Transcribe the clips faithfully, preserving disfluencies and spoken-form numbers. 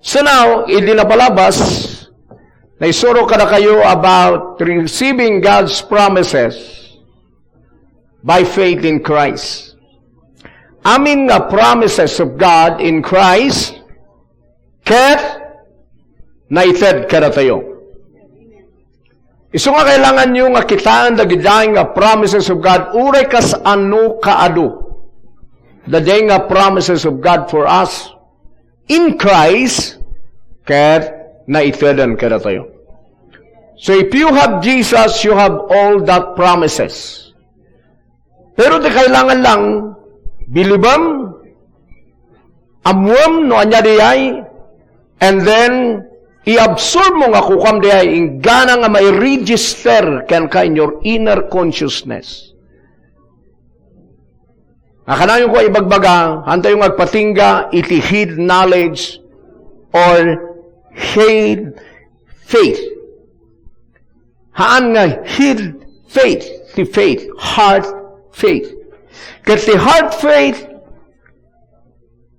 So now, idi napalabas, naisuro kadakayo about receiving God's promises by faith in Christ. Amin nga promises of God in Christ, ket naited kadatayo. Isu nga kailanganyo nga kitaen dagidiay nga promises of God, uray kasano kaadu. Daydiay nga promises of God for us in Christ, ket naiteden kadatayo. So if you have Jesus, you have all that promises. Pero ti kailangan lang, bilibem, ammuem no ania diay, and then, i-absorb mo nga kukuam diay, inggana nga mai-register kenka in your inner consciousness. Nga kanayon ko ibagbaga, haantayo nga agpatingga iti head knowledge or head faith. Haan nga head faith, ti faith, heart faith. Ket ti heart faith,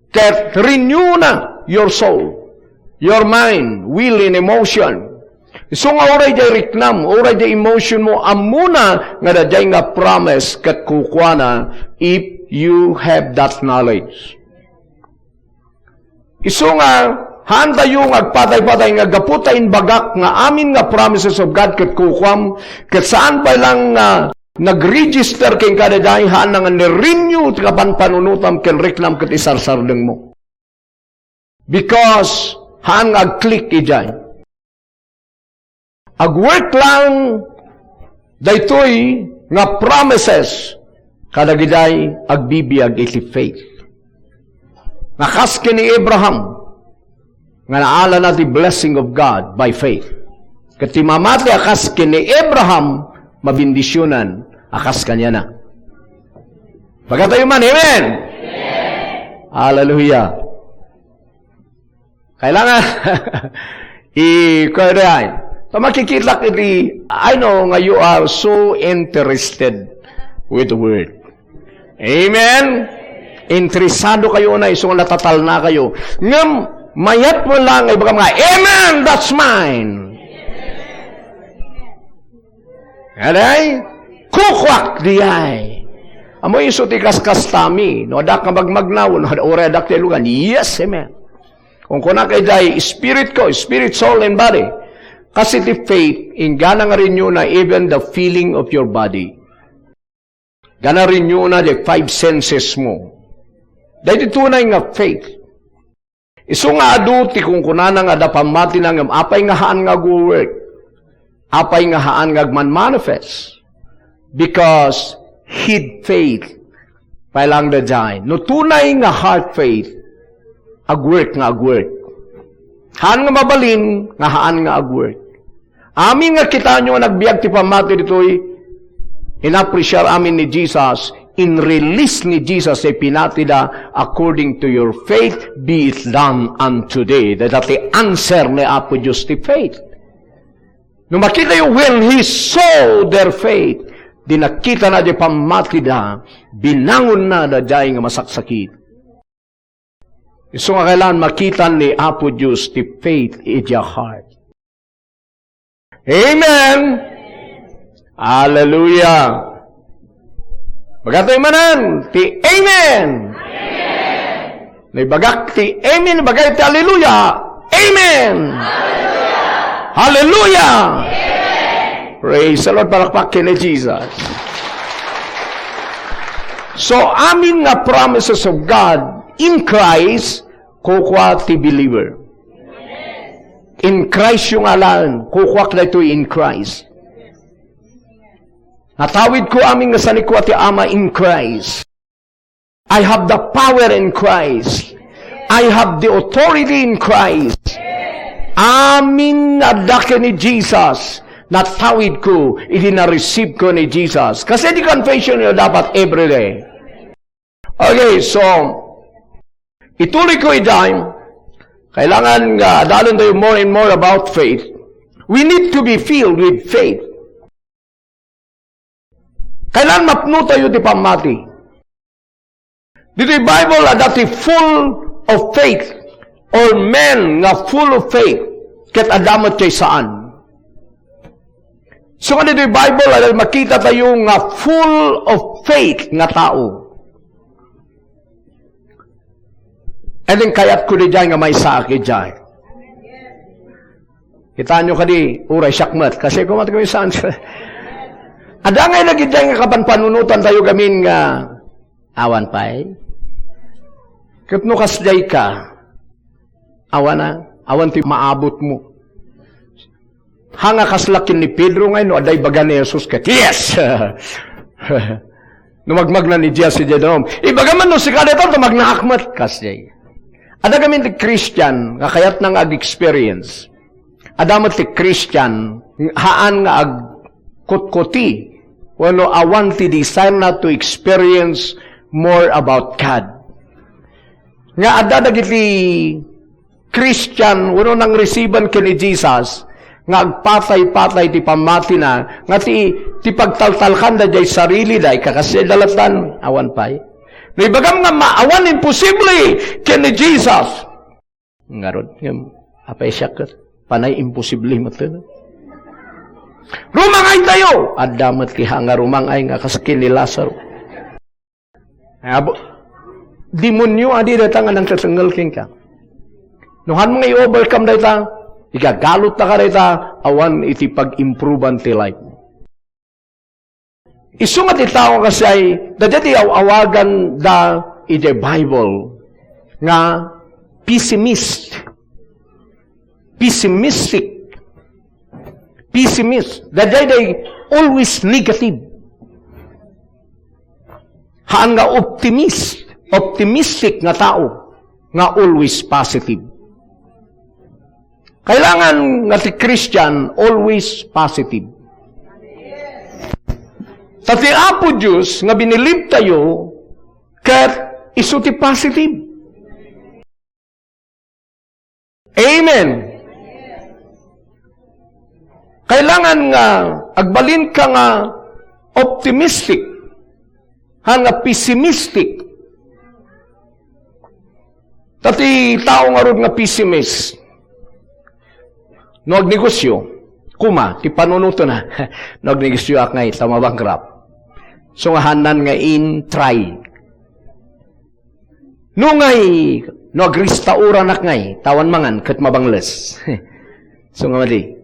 ket renew na your soul, your mind, will, and emotion. Isu nga uray diay riknam, uray diay emotion mo, ammona nga daydiay nga promise ket kukuana if you have that knowledge. Isu nga, haantayo nga agpatay-patay nga gapu ta imbagak nga amin nga promises of God ket kukuam, ket saan pay lang nga nag-register kenka daydiay, haan nga ni-renew ti kapanpanunotam ken riknam ket isarsardengmo. Because haan nga ag-click idiay. Ag-work lang daytoy nga promises kadagidiay agbibiag iti faith. Nga kas ken ni Abraham, nga naalana ti blessing of God by faith. Ket ti mamati a kas ken ni Abraham, mabendisionan a kas kaniana. Pagatayo man, amen! Hallelujah! Kailangan, i-, kuya, ta makikitak iti, I know nga you are so interested with the word. Amen? Interesado kayo na, isu nga natatalna kayo. Ngem, mayat mo lang, ibagam nga, "Amen, that's mine." Aday? Kukuak diay. Amo isu ti kaskastami. No, adak nga magmagnaw, no, uray adak ti lugan. Yes, amen. Kung kunak idiay, spirit ko, spirit, soul, and body. Kasi ti faith, inggana nga renew na even the feeling of your body. Gana renew na the five senses mo. Dahil tunay nga faith. Isu nga adu ti kunkunana nga adda pammatina ngem apay nga haan nga agwo-work? Apay nga haan nga agman-manifest? Because head faith, pay lang daydiay. No tunay nga heart faith, ag-work nga ag-work. Haan nga mabalin nga haan nga ag-work. Amin nga kitaenyo nga nagbiag ti pammati ditoy, inapresiar amin ni Jesus, in-release ni Jesus ti pinatida, "According to your faith, be it done unto thee." Dayta ti answer ni Apo Dios ti faith. No makitayo, when he saw their faith, di nakitana di pammatida, binangonna daydiay nga masaksakit. Isu nga kailangan makita ni Apo Dios ti faith idiay heart. Amen! Hallelujah! Bagatoy manen ti amen! Naibagak ti amen, bagay ti hallelujah! Amen! Hallelujah! Praise the Lord, palakpak ken ni Jesus. So, amin nga promises of God in Christ, kukua ti believer. In Christ yung alan, kukuak daytoy in Christ. Natawid ko amin nga sanikua ti Ama in Christ. I have the power in Christ. I have the authority in Christ. Amin nga adda ken ni Jesus. Natawid ko, idi na-receive ko ni Jesus. Kasi di confession nyo dapat everyday. Okay, so, ituloy ko idiay, kailangan nga adalen tayo more and more about faith. We need to be filled with faith. Kailangan mapno tayo ti pammati. Ditoy Bible, adda ti full of faith. or men nga full of faith, ket adda met jay saan. So, nga ditoy Bible, adda makita tayo nga full of faith nga tao. And then, kayat ko di jay nga maisaak idiay. Kitaan nyo kadi, uray siak met. Kasi kumat ko saan. Adda nga ilagid jay nga kapanpanunutan tayo gamin nga, awan pay. Ket no kasjay ka, awan na, awan ti maabot mo. Hanga kasla ken ni Pedro ngay, no adda ibaga ni Jesus ket, "Yes!" No magmagna ni Jesus idiay danum. Ibaga man no sika dayta, ta magnaak met. Kasjay. Adda gamin ti Christian, nga kayatna nga ag-experience. Adda met ti Christian, haan nga agkutkuti, wenno awan ti desire na to experience more about God. Nga adda dagiti Christian, wenno nangresiban ken ni Jesus, nga agpatay-patay ti pammatina, nga ti, ti pagtaltalkanda jay sarilida, ikakasjay dalatan, awan pay. No ibagam nga ma-, awan imposible ken ni Jesus. Ngarud, ngem, apay siak ket, panay imposible met. Rumangay tayo! Adda met ti hanga rumangay nga kas ken ni Lazaro. Abo, demonyo adi dayta nga nangtesengngel kenka. No haan mo nga i-overcome dayta, igagalut ta ka dayta, awan iti pag-improvean ti life mo. Isu nga ti tao nga kasjay, dayta ti aw-awagan da iti Bible nga pessimist. Pessimistic. Pessimist. Daydiay always negative. Haan nga optimist, optimistic nga tao nga always positive. Kailangan nga ti Christian always positive. Ta ti Apo Dios nga binilib tayo, ket isu ti positive. Amen. Kailangan nga agbalinka nga optimistic, haan nga pessimistic. Ta ti tao ngarud nga pessimist, no agnegosyo, kuma, ti panunotna, no agnegosyoak ngay, ta mabankrupt. So nga haanna nga in-try. No ngay, no agrestauranak ngay, ta awan mangan ket mabangles. So nga madi.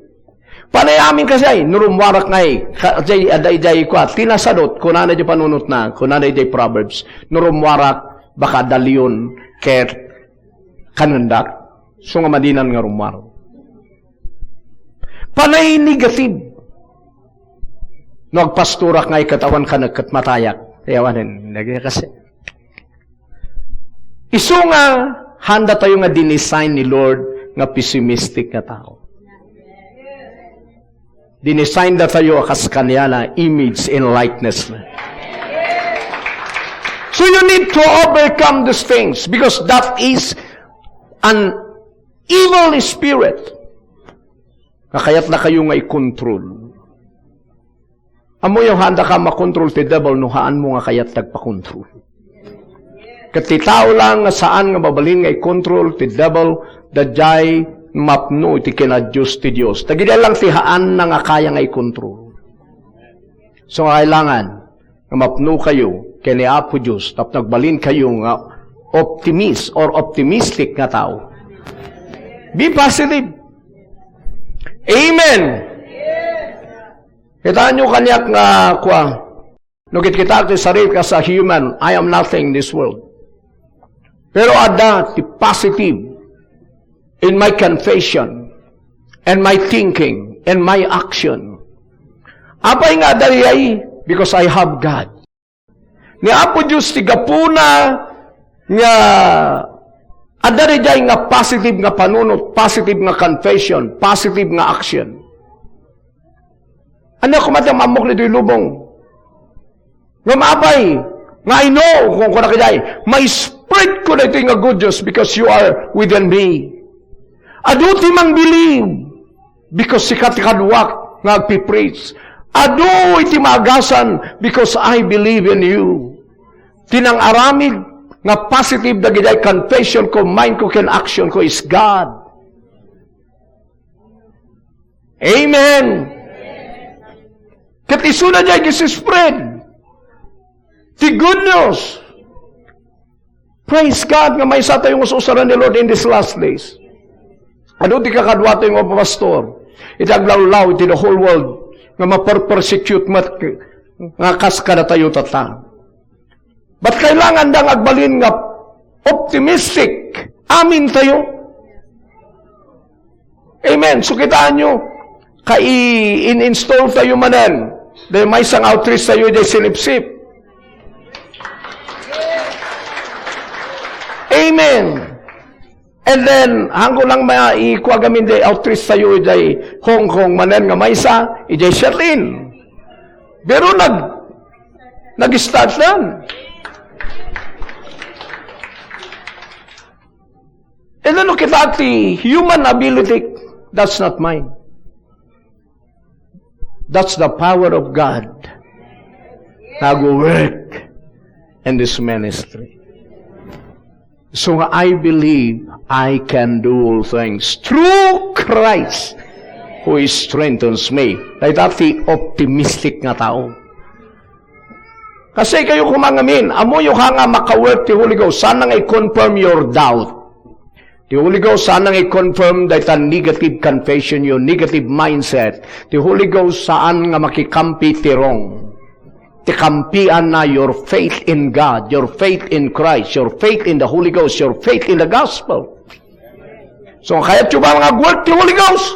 Panay amin kasjay, no rummuarak ngay, ka-, jay, adda idiay kua, ti nasadut, kunana idiay panunotna, kunana idiay Proverbs, no rummuarak, baka adda leon, ket kanendak, so nga madinan nga rummuar. Panay negative. No agpastorak ngay ket awan kanek ket matayak. Yawanen, nagkasi. Isu nga, haanda tayo nga dinesign ni Lord nga pessimistic nga tao. Dinesign da tayo a kas kaniana, image and likeness na. So you need to overcome these things because that is an evil spirit. Nga kayat na kayo nga i-control. Ammoyo, haanda ka makontrol ti devil no haan mo nga kayat nagpakontrol. Ket ti tao lang nga saan nga mabalin nga i-control ti devil, daydiay mapno iti kinadios ti Dios. Dagiti lang ti haanna nga kaya nga i-control. So, nga kailangan nga mapno kayo ken ni Apo Dios tapno agbalin kayo nga optimist or optimistic nga tao. Be positive. Amen. Kitaan nyo kaniak nga, kua, no kitkitaak ti sarili as a human, I am nothing in this world. Pero adda ti positive in my confession, and my thinking, and my action. Apay nga adda diay? Because I have God. Ni Apo Dios ti gapuna nga adda diay nga positive nga panunot, positive nga confession, positive nga action. Ania koma ti ammok ditoy lubong? Ngem apay, nga I know, kung kuna kajay, ma-spread ko daytoy nga good news because you are within me. Adu ti mangbilib, because sika ti kaduak nga agpipreach. Adu iti maagasan, because I believe in you. Ti nang-aramid, nga positive dagiti confession ko, mind ko, ken action ko is God. Amen. Ket isuna diay ti spread ti good news. Praise God nga maysa tayo nga ususaran ni Lord in these last days. Adu ti kakaduatayo nga pastor iti aglawlaw iti the whole world nga maperpersecute met nga kas kadatayo tatta. But kailangan da nga agbalin nga optimistic. Amin tayo. Amen. So, kitaan nyo, kai-in-install tayo manen. Dahil may isang outreach tayo, dahil sinipsip. Amen. And then, hangko lang maikuha kami dahil outreach tayo, dahil Hong Kong manen nga maysa, dahil Shilin. Pero nag, nag-start lang. And then, kita ti human ability, that's not mine. That's the power of God. Nag-work in this ministry. So I believe I can do all things through Christ who strengthens me. Dayta ti optimistic nga tao. Kasi kayo kumangamin, amoyo ka nga maka-work ti Holy Ghost, sana nga i-confirm your doubt. Ti Holy Ghost, sana nga i-confirm dayta negative confession yo, negative mindset. Ti Holy Ghost, saan nga makikampi ti wrong. Ti kampian na your faith in God, your faith in Christ, your faith in the Holy Ghost, your faith in the gospel. So, kayat yo ba nga ag-work ti Holy Ghost?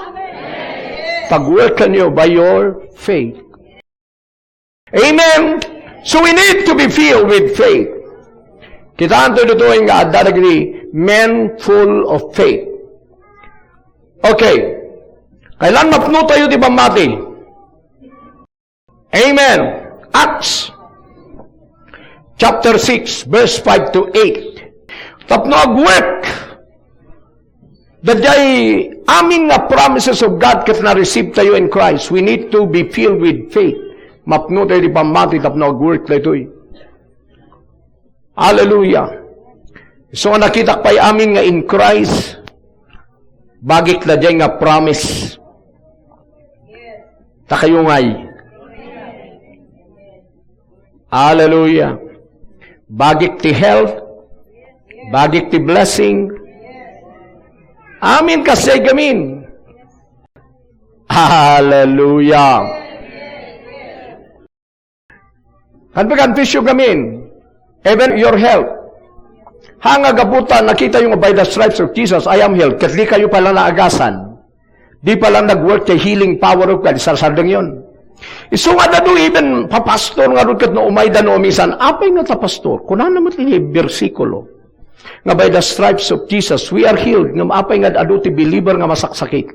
Pag-workan yo by your faith. Amen? So, we need to be filled with faith. Kitaan to dito nga adda dagiti men full of faith. Okay. Kailan mapno tayo ti pammati? Amen. Acts chapter six, verse five to eight. Tapno agwork daydiay amin nga promises of God ket na-receive tayo in Christ, we need to be filled with faith. Mapno tayo ti pammati tapno agwork daytoy. Hallelujah. So, nga nakitak pay amin nga in Christ, bagik daydiay nga promise. Ta kayo ngay. Hallelujah. Bagik ti health, bagik ti blessing. Amin, kasay gamin. Hallelujah. Kan pagkanfisyo gamin, even your health. Ha nga gapu ta nakita yo nga by the stripes of Jesus, I am healed. Ket di kayo pala naagasan. Di pala nag-work ti healing power of God. Isarsardeng yon. Isu nga dadu even papastor nga rud ket no umayda no umisan, apay nga ta pastor? Kunana met iti bersikulo nga by the stripes of Jesus, we are healed. Ngem apay nga adu ti believer nga masaksakit?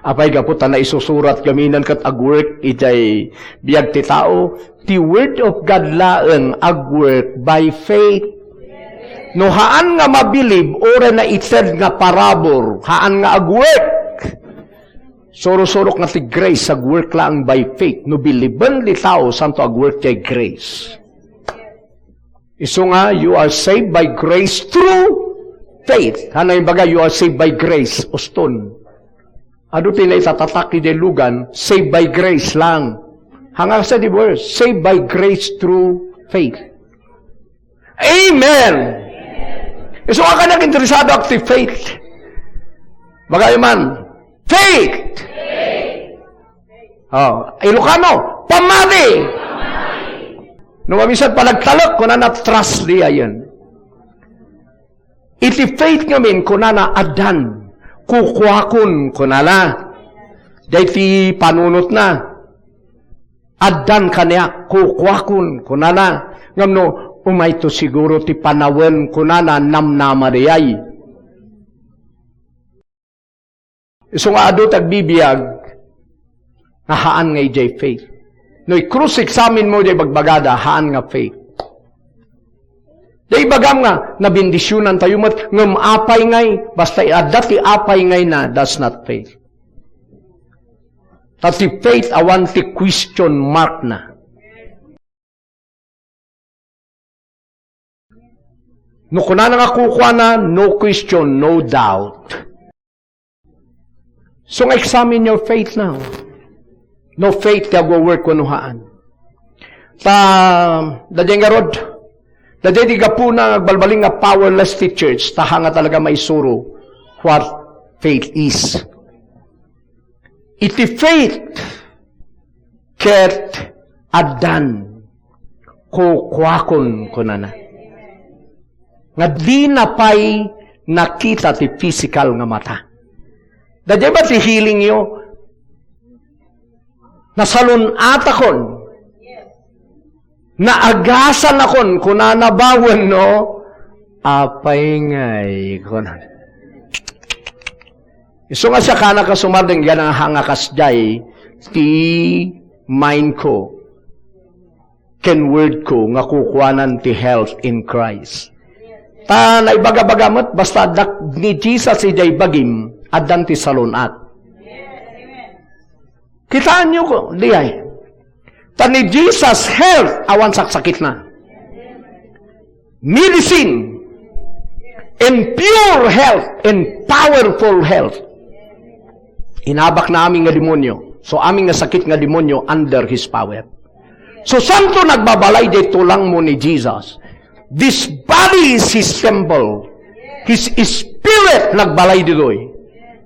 Apay gapu ta naisusurat gamin ket agwork idiay biag ti tao? Ti word of God laeng agwork by faith. No haan nga mabilib, uray naited nga parabur, haan nga agwork. Surusurok nga ti grace agwork laeng by faith. No biliben ti tao, santo agwork ti grace. Isu nga, you are saved by grace through faith. Hano imbaga, you are saved by grace, uston. Adu ti naitatatak iti lugan, saved by grace lang. Hanga sa di verse, saved by grace through faith. Amen! Isu nga kanak interesado ak ti faith. Bagay man, faith! Oh, Ilocano, pammati! No, mamisan panagtalek, kunana, trust di ayan. Iti faith ngamin, kunana, addan. Kukuakon, kunana. Dayta ti panunotna. Addan kaniak, kukuakon, kunana. Ngem no, umayto siguro ti panawen, kunana, namnama diay. Isu nga adu ti agbibiag nga haan nga idiay faith. No i-cross-examine mo diay bagbagada, haan nga faith. Di ibagam nga, nabendisionan tayo met, ngem apay ngay, basta adda ti apay ngay na, that's not faith. Ta ti faith, awan ti question mark na. No kunana nga kukuana, no question, no doubt. So nga examine your faith now. No faith ti agwo-work wenno haan. Ta, daydiay ngarud, daydiay ti gapuna nga agbalbaliw nga powerless ti church, ta haan nga talaga maisuro what faith is. Iti faith, ket addan, kukuakon, kunana, nga dina pay nakita ti physical nga mata. Daydiay ba ti healingyo? Nasalun-atakon. Naagasanakon, kunana ba wenno, apay ngay, kunana. Isu nga siak, kunana, kasumardeng, yan nga haan nga kasdiay ti mind ko ken word ko nga kukuanan ti health in Christ. Ta naibaga-baga met, basta adda ni Jesus idiay bagim, addan ti salun-at. Kitaenyo ko, diay. Ta ni Jesus health, awan saksakitna. Medicine, and pure health, and powerful health. Inabakna amin nga demonyo. So, amin nga sakit nga demonyo under his power. So, santo nagbabalay diay tulangmo ni Jesus. This body is his temple. His spirit nagbalay ditoy.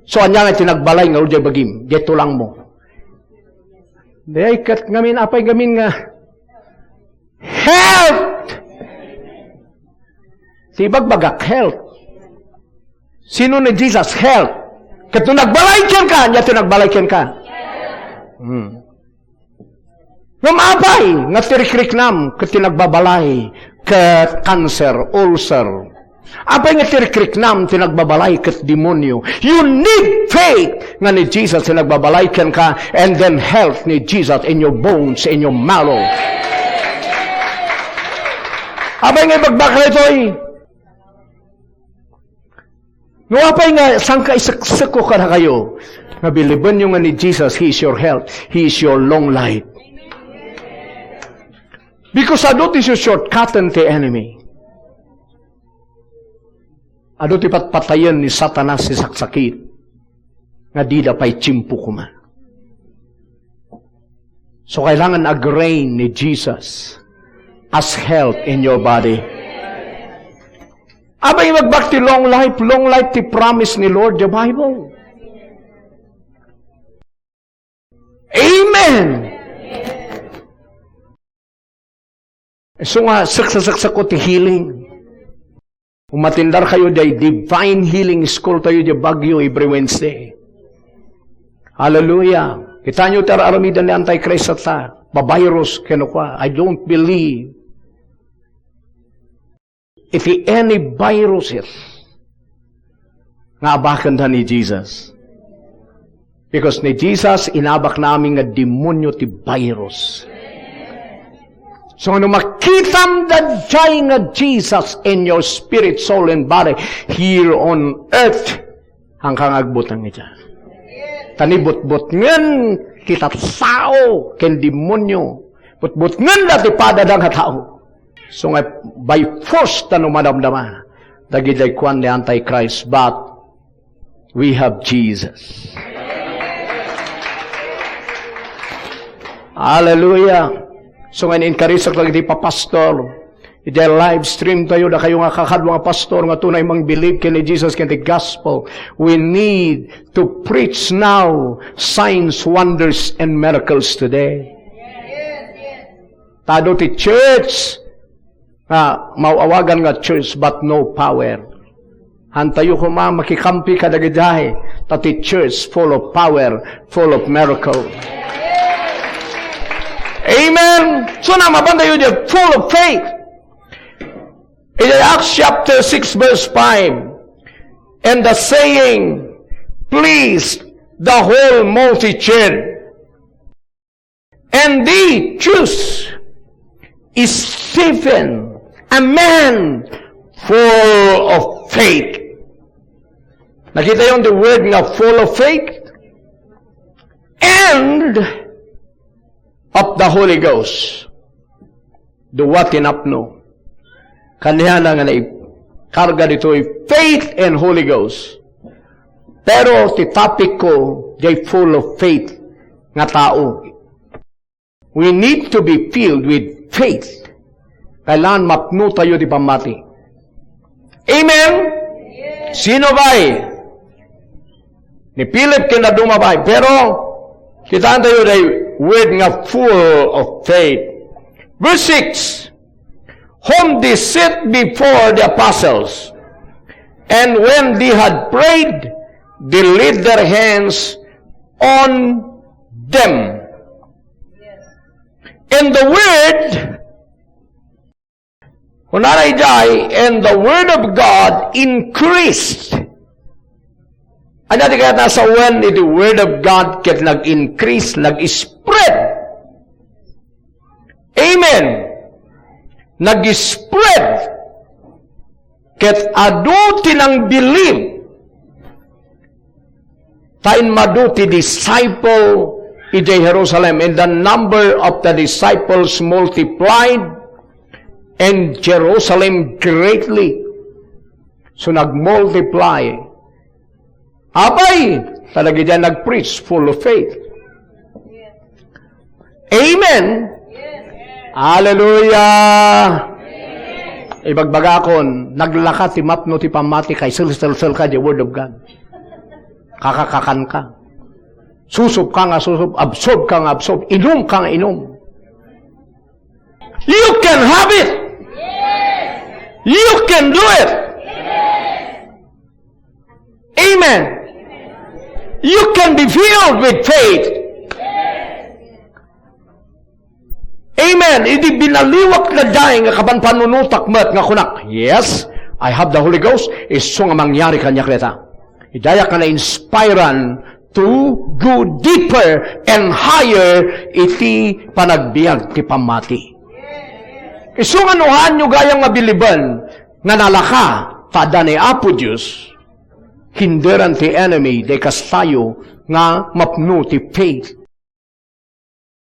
So, ania nga ti nagbalay nga diay bagim, diay tulangmo? Diay ket ngamin, apay ngamin nga health. Ti ibagbagak, health. Sino ni Jesus? Health. Ket no nagbalay kenka, ania ti nagbalay kenka? Hmm. Ngem apay nga ti rikriknam ket ti nagbabalay ket cancer, ulcer? Apay nga ti rikriknam ti nagbabalay ket demonyo? You need faith nga ni Jesus ti nagbabalay kenka, and then health ni Jesus in your bones, in your marrow. Apay nga ibagbagak daytoy? No apay nga sangka isekseko kadakayo, nga bilibenyo nga ni Jesus, He is your health, He is your long life. Because adu ti shortcutten ti enemy. Adu ti patpatayen ni Satanas ti saksakit nga dida pay tiempo koma. So, kailangan ag-reign ni Jesus as health in your body. Apay nga ibagbagak ti long life, long life ti promise ni Lord, the Bible. Amen. Isu nga, saksasaksako ti healing. Umatendarkayo diay divine healing school tayo diay Baguio every Wednesday. Hallelujah. Kitaenyo ti ar-aramiden ni Antichrist ta, bavirus, kenkuana, I don't believe iti any viruses nga abakenda ni Jesus. Because ni Jesus, inabakna amin nga demonyo ti virus. So, no makitam daydiay nga Jesus in your spirit, soul, and body here on earth, haanka nga agbuteng idiay. Ta ni butbutngen ti tattao ken demonyo. Butbutngenda ti padada nga tao. So nga by force ta no madamdama dagiti kuan ni Antichrist, but we have Jesus. Hallelujah. So nga in-encourage dagiti papastor, iti live stream tayo, dakayo nga kakadua nga pastor nga tunay mangbilib ken ni Jesus ken ti gospel. We need to preach now signs, wonders, and miracles today. Ta adu ti church nga maaw-awagan nga church but no power. Haantayo koma makikampi kadagiti, ta ti church full of power, full of miracle. Amen. So, na, mapantayo diay full of faith. In Acts chapter six, verse five, and the saying pleased the whole multitude. And they choose Stephen, a man full of faith. Nakitayo ti word nga full of faith and of the Holy Ghost. Dua ti napno. Kaniana nga naip-, Karga ditoy faith and Holy Ghost. Pero ti topic ko, diay full of faith nga tao. We need to be filled with faith. Kailangan mapno tayo ti pammati. Amen? Sino pay? Ni Philip ken dadduma pay. Pero, kitaan tayo diay word nga full of faith. Verse six, whom they set before the apostles. And when they had prayed, they laid their hands on them. And the word, kunana idiay, and the word of God increased. Ania ti kayatna a sawen iti word of God ket nag-increase, nag-spread? Amen. Nag-spread. Ket adu ti nang-believe. Ta immadu ti disciple idiay Jerusalem, and the number of the disciples multiplied, and Jerusalem greatly. So, nag-multiply. Apay, talaga diay nag-preach, full of faith. Amen. Hallelujah. Ibagbagakon, naglaka ti mapno ti pammati ka, iselselselka diay word of God. Kakakakan ka. Susup ka nga susup, absorb ka nga absorb, inum ka nga inum. You can have it. You can do it. Amen. You can be filled with faith. Amen. Idi binaliwak daydiay nga kapanpanunotak met nga kunak, "Yes, I have the Holy Ghost," isu nga mangyari kaniak dayta. Idiayak nga na-inspiran to go deeper and higher iti panagbiag ti pammati. Isu nga no haanyo gayam nga biliben nga nalaka ta adda ni Apo Dios, hinderan ti enemy, diay kastayo nga mapno ti faith.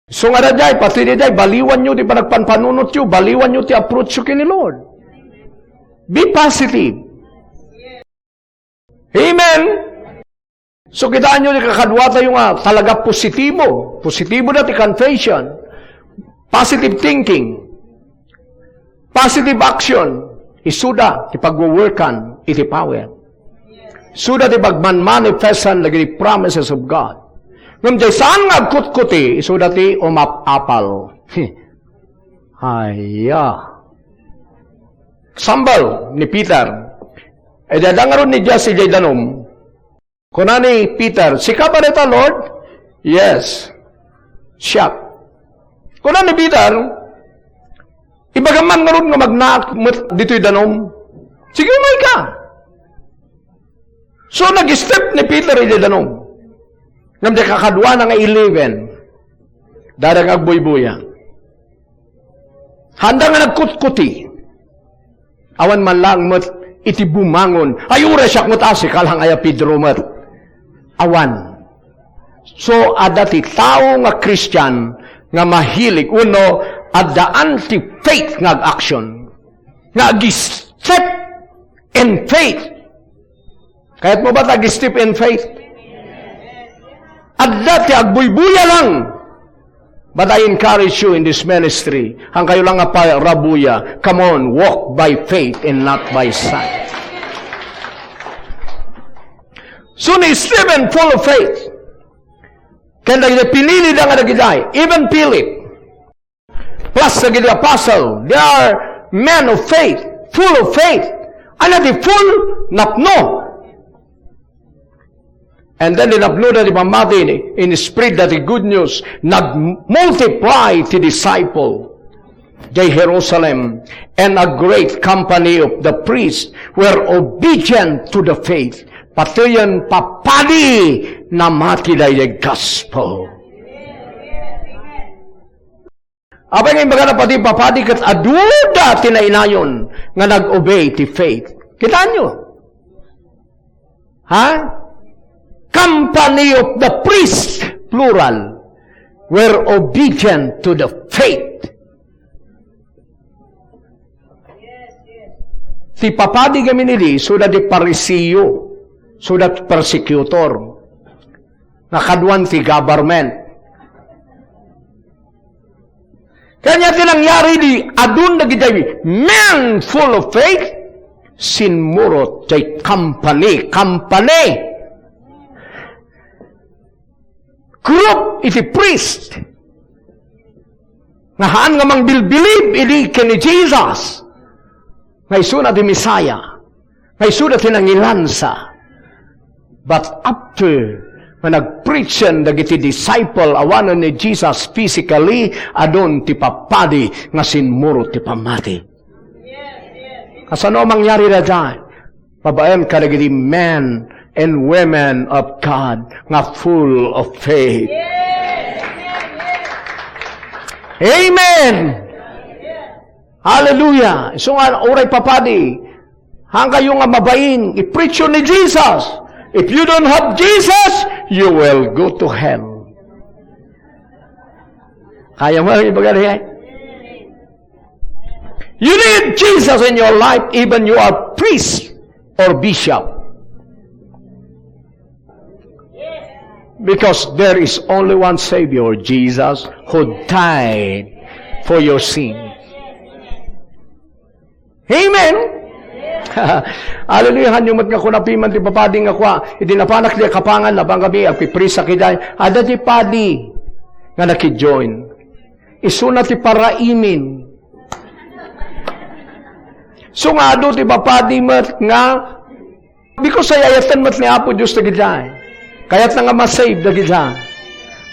Isu nga daydiay, pati daydiay, baliwanyo ti panagpanpanunotyo, baliwanyo ti approachyo ken ni Lord. Be positive. Amen. So, kitaenyo ti kakaduatayo nga talaga positibo. Positibo da ti confession. Positive thinking. Positive action. Isuda ti pagwo-workan iti power. Isuda ti pagmanmanifestan dagiti promises of God. Ngem diay saan nga agkutkuti, isuda ti umap-apal. Aya. Sambal ni Peter. Idi adda ngarud ni Jesus idiay danum, kuna ni Peter, "Sika ba dayta, Lord?" "Yes, siak." Kuna ni Peter, "Ibagam man ngarud nga magnaak met ditoy danum." "Sige, umayka." So, nag-step ni Peter idiay danum. Ngem diay kakaduana nga eleven, dara nga agbuybuya. Haanda nga nagkutkuti. Awan man laeng met iti bumangon. "Ay, uray siak met, a, sika lang aya, Pedro met." Awan. So, adda ti tao nga Christian nga mahilig wenno addaan ti faith nga ag-action. Nga ag-step in faith. Kayatmo ba ta ag-step in faith? Adda ti agbuybuya lang. But I encourage you in this ministry. Haankayo lang nga parabuya. Come on, walk by faith and not by sight. So ni Stephen, full of faith. Ken dagiti pinilida nga dagiti, even Philip. Plus dagiti apostle, they are men of faith, full of faith. Ania ti full? Napno. And then, napnoda ti pammati, in spread that the good news, nag-multiply ti disciple diay Jerusalem, and a great company of the priests were obedient to the faith. Pateyen, papadi, namati daydiay gospel. Apay nga imbagana padi papadi ket aduda ti nainayon nga nag-obey ti faith. Kitaenyo? Ha? Company of the priests, plural, were obedient to the faith. Ti papadi ngamin idi, isu dagiti Pariseo, isu dagiti persecutor, nga kaduan ti government. Kaniana ti nangyari idi, adun dagiti men full of faith, simmurot diay company, company, group iti priest, nga haan nga mangbilbilib idi ken ni Jesus, nga isuna ti Messiah, nga isuna ti nangilansa. But after nga nagpreachen dagiti disciple awanen ni Jesus physically, adun ti papadi nga simmurot ti pammati. Kasano a mangyari dayta? Babaen kadagiti men and women of God nga full of faith. Amen. Hallelujah. Isu nga, uray papadi, haankayo nga mabain, i-preach-yo ni Jesus. If you don't have Jesus, you will go to hell. Kayam nga ibaga diay? You need Jesus in your life, even you are priest or bishop. Because there is only one Savior, Jesus, who died for your sin. Amen. Hallelujah. Hanyo met nga kuna piman ti papadi nga kua, idi napanak diay Kapampangan, napan kami, agpiprisak idiay. Adda ti padi nga nakijoin. Isuna ti paraimin. Isu nga adu ti papadi met nga, because ay-ayaten met ni Apo Dios dagidiay. Kayatna nga ma-save dagidiay.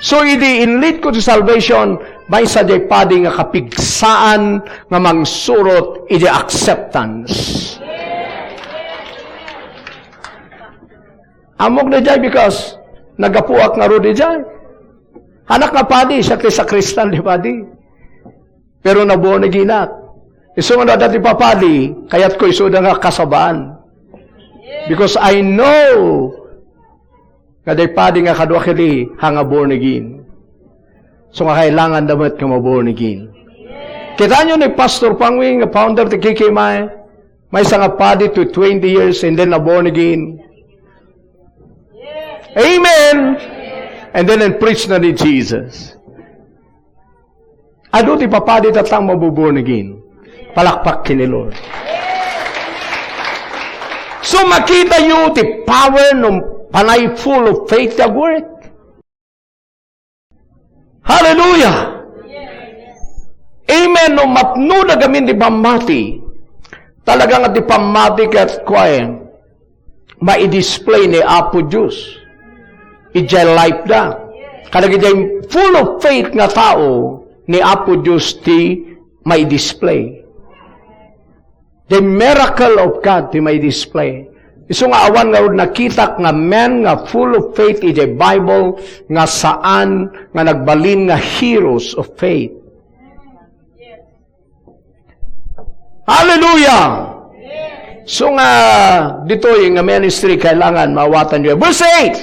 So, idi inlead ko ti salvation, maysa diay padi nga kapigsaan nga mangsurot iti acceptance. Ammok daydiay because naggapuak ngarud idiay. Haanak nga padi, siak ti sakristan ti padi. Pero na-born again-ak. Isu nga no adda ti papadi, kayatko isuda nga kasabaan. Because I know nga diay padi nga kaduak idi, haan nga born again. Isu nga kailanganda met nga ma-born again. Kitaenyo ni Pastor Pangwing nga founder ti K K M I, maysa nga padi to twenty years and then na-born again. Amen. And then, and preach na ni Jesus. Adu ti papadi tatta nga mabu-born again. Palakpak ken ni Lord. So, makitayo ti power no panay full of faith ti agwork. Hallelujah! Amen. No mapnoda ngamin ti pammati, talaga nga ti pammati ket kuaen, mai-display ni Apo Dios idiay life da. Kadagiti full of faith nga tao, ni Apo Dios ti mai-display. The miracle of God ti mai-display. Isu nga awan ngarud nakitak nga men nga full of faith iti Bible nga saan nga nagbalin nga heroes of faith. Hallelujah! So nga ditoy nga ministry, kailangan maawatanyo. Verse eight.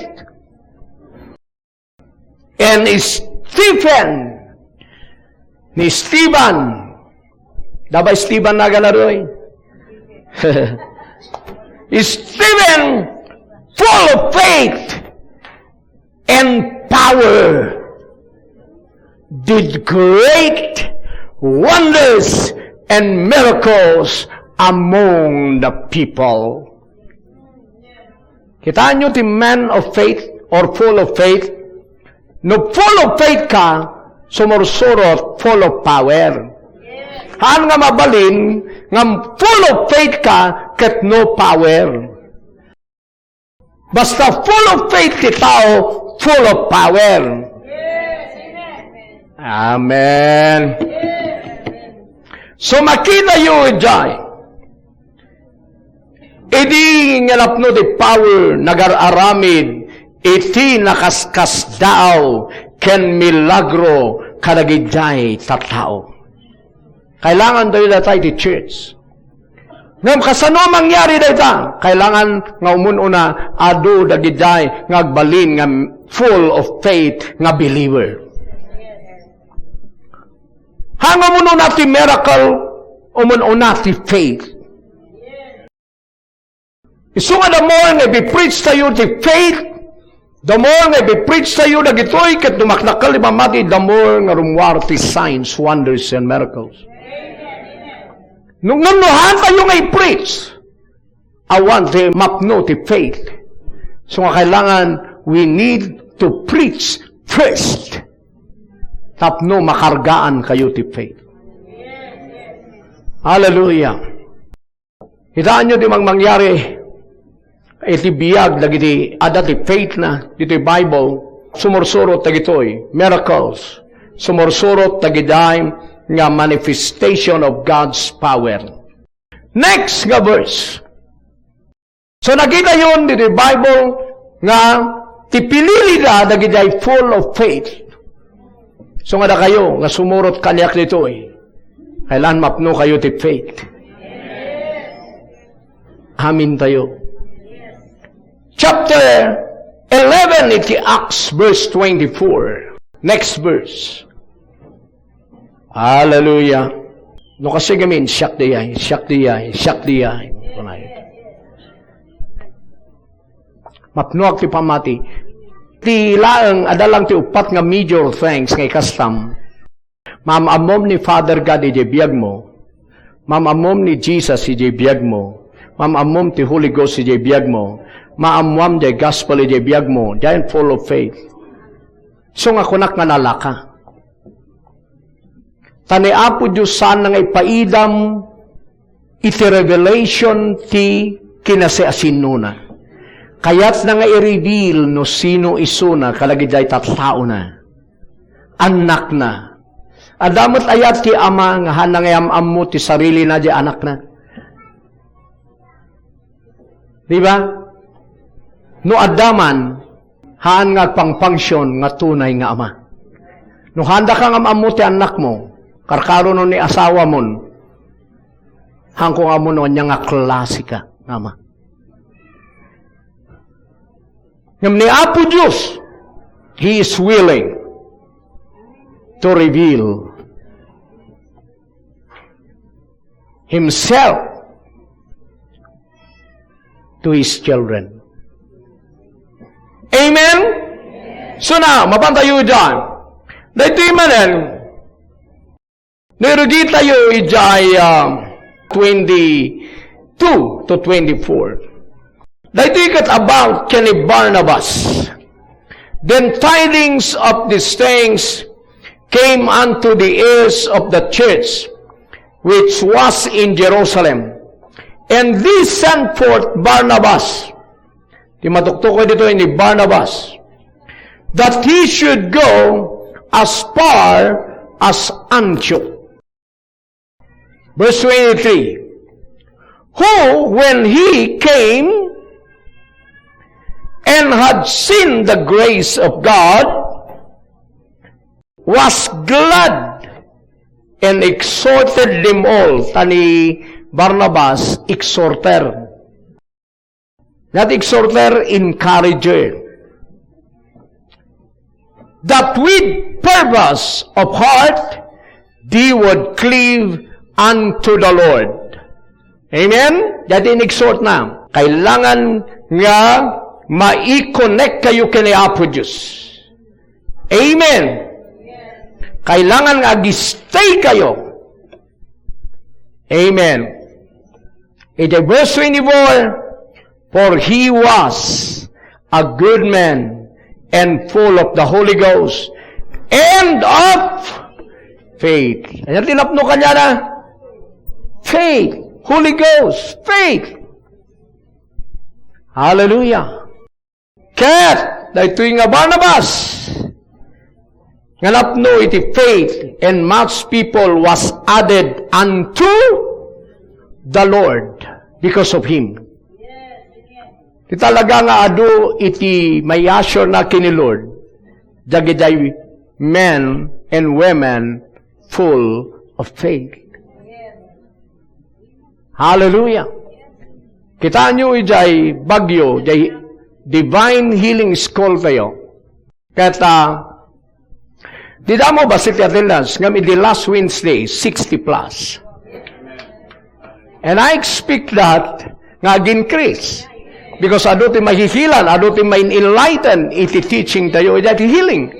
And Stephen, ni Stephen, daba Stephen nagan adu? Stephen, full of faith and power, did great wonders and miracles among the people. Kitaenyo ti man of faith or full of faith? No full of faith ka, sumursurot, full of power. Haan nga mabalin nga full of faith ka ket no power. Basta full of faith ti tao, full of power. Amen. So, makitayo idiay, idi nga napno ti power, nagar-aramid iti nakaskasdaaw ken milagro kadagidiay tattao. Kailangan dayta iti church. Ngem kasano mangyari dayta? Kailangan nga umun-una, adu dagidiay nga agbalin nga full of faith nga believer. Haan nga umun-una ti miracle, umun-una ti faith. Isu nga the more nga ipipreach tayo ti faith, the more nga ipipreach tayo dagitoy ket dumakdakkel ti pammati, the more nga rummuar ti signs, wonders, and miracles. No, no, no, haan tayo nga i-preach, awan ti mapno ti faith. So nga kailangan we need to preach first tapno makargaan kayo ti faith. Hallelujah. Kitaenyo ti mangmangyari iti biag dagiti adda ti faith na ditoy Bible, sumursurot dagitoy miracles, sumursurot dagiti nga manifestation of God's power. Next nga verse. So, nakitayon ditoy Bible nga ti pinilida dagiti full of faith. So, nga dakayo nga sumurot kaniak ditoy, kailangan mapno kayo ti faith. Amin tayo. Chapter eleven iti Acts, verse twenty-four. Next verse. Hallelujah. No kasi gamin, siak dayay, siak dayay, siak dayay. Mapnuak ti pamati. Ti laeng, adda lang ti uppat nga major things nga ikastam. Maam-ammom ni Father God idiay biagmo. Maam-ammom ni Jesus idiay biagmo. Maam-ammom ti Holy Ghost idiay biagmo. Maammuam diay gospel idiay biagmo. Diay full of faith. So nga kunak nga nalaka. Ta ni Apo Dios saan nga ipaidam iti revelation ti kinasiasinnona. Kayatna nga i-reveal no sino isuna kadagiti tattaona. Annakna. Adda met aya ti ama nga haanna nga yam-ammo ti sarilina diay anakna? Di ba? No adda man, haan nga agpangpangsion nga tunay nga ama. No haandaka nga am-ammo ti annakmo, karkaro no ni asawamon, haanko nga ammo no ania nga klase ka nga ama. Ngem ni Apo Dios, He is willing to reveal Himself to His children. Amen? So na, mapan tayo dyan. Dahil manen, Nirugit tayo idiay, ah, twenty-two to twenty-four. Daytoy ket about ken ni Barnabas. Then tidings of these things came unto the ears of the church which was in Jerusalem. And they sent forth Barnabas Ti matuktukayo ditoy ni Barnabas, that he should go as far as Antioch. Verse twenty-three, who, when he came and had seen the grace of God, was glad and exhorted them all. Ta ni Barnabas, exhorter. Not exhorter, encourager. That with purpose of heart, they would cleave unto the Lord. Amen? Dati in-exhort na. Kailangan nga ma-connect kayo ken ni Apo Diyos. Amen. Kailangan nga ag-stay kayo. Amen. Iti verse twenty-four, for he was a good man and full of the Holy Ghost and of faith. Ano tinapno kanya na? Faith. Holy Ghost. Faith. Hallelujah. Ket daytoy nga Barnabas, nga napno iti faith, and much people was added unto the Lord because of him. Ti talaga nga adu iti mayasyo na ken ni Lord, dagiti men and women full of faith. Hallelujah. Kitaenyo idiay Baguio, idiay Divine Healing School tayo. Ket, ah, di damo bassit ti attendance, ngem idi last Wednesday, sixty plus. And I expect that nga ag-increase. Because adu ti mahihilan, adu ti main-enlighten iti teaching tayo, iti healing.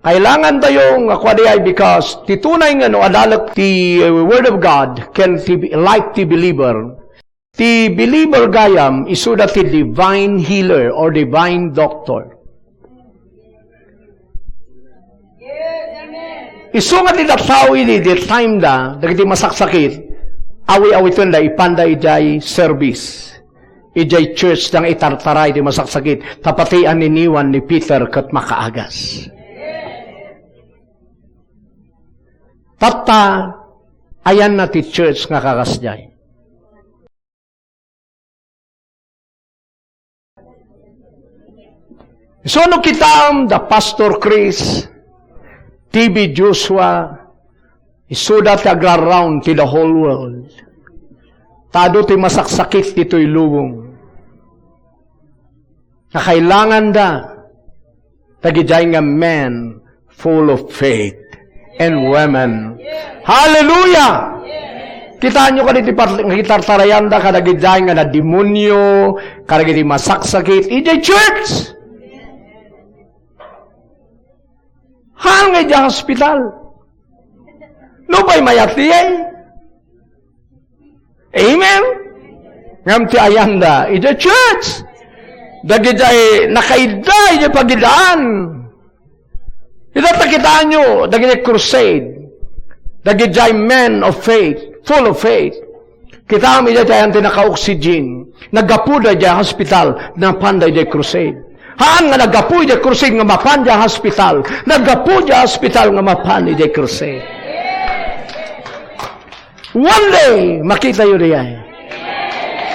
Kailangan tayo nga kua diay because ti tunay nga no adalek ti Word of God ken ti life ti believer, ti believer gayam, isuda ti divine healer or divine doctor. Isu nga ti tattao idi, idi time da, dagiti masaksakit, awi-awitenda, ipanda idiay service. Idiay church da nga itartaray ti masaksakit, ta pati aniniwan ni Peter ket makaagas. Tatta, ayanna ti church nga kakasdiay. So, no kitam da Pastor Chris, T V Joshua, isuda ti agra-round ti the whole world. Ta adu ti masaksakit ditoy lubong. Nga kailanganda, dagidiay nga men full of faith and women. Hallelujah! Kitaenyo kadi ti par-, nga itartarayanda kadagidiay nga nademonio, kadagiti masaksakit, idiay church! Haan nga idiay hospital. Nupay mayat diay. Amen? Ngem ti ayanda, idiay church. Dagidiay nakaidda, idiay pagidaan. Ita ta kitaenyo, dagidiay crusade. Dagidiay men of faith, full of faith. Kitam, idiay ti ayan ti naka-oxygen. Naggapuda idiay hospital, napanda idiay crusade. Haan nga naggapu idiay crusade nga mapan idiay hospital. Naggapu idiay hospital nga mapan idiay crusade. One day, makitayo diay.